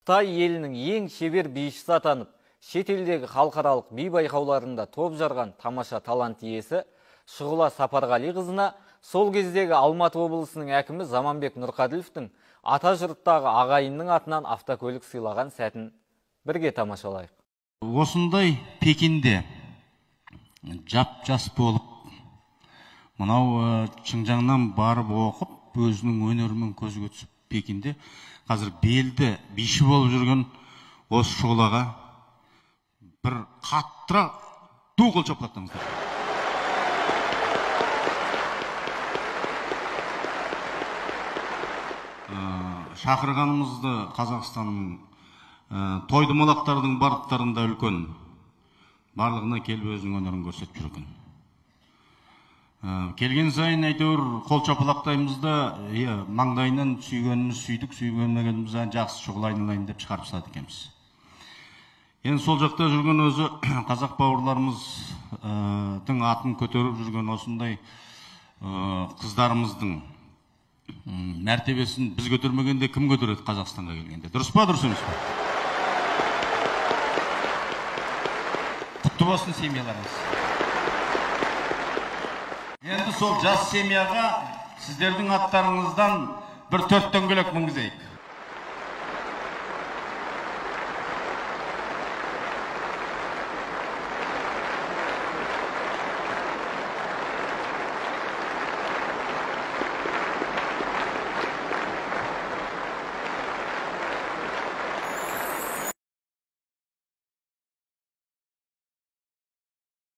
Қытай елінің ең шебер бишісі атанып, шетелдегі халықаралық би байқауларында топ жарған тамаша талант иесі Шұғыла Сапарғали қызына сол кездегі Алматы облысының әкімі Заманбек Нұрқаділовтің ата жұрттағы ағайынның атынан автокөлік сыйлаған сәтін бірге тамашалайық. Осындай Пекинде жап-жас болып, мынау Шыңжаңнан барып оқып, өзінің өнерімен көзге түсіп Пекинде қазір белді биші болып жүрген осы Шұғылаға бір қаттырақ ду қол шапалақтаңыздар. Шақырғанымызды Қазақстанның той домалақтардың барлықтарында үлкен, барлығына келіп өзінің өнерін көрсетіп жүр екен. Келген сайын әйтеуір қол шапалақтаймыз да, маңдайынан сүйгеніміз сүйдік, сүйгенмегеніміз жақсы Шұғыла айналайын деп шығарып салады екенбіз. Енді сол жақта жүрген өзі қазақ бауырларымыздың атын көтеріп жүрген осындай қыздарымыздың мәртебесін біз көтермегенде кім көтереді Қазақстанға келгенде? Дұрыс па, дұрыс емес пе? Құтты болсын семьяларыңыз. Енді сол жас семьяға сіздердің аттарыңыздан бір 4 дөңгелек мінгізейік.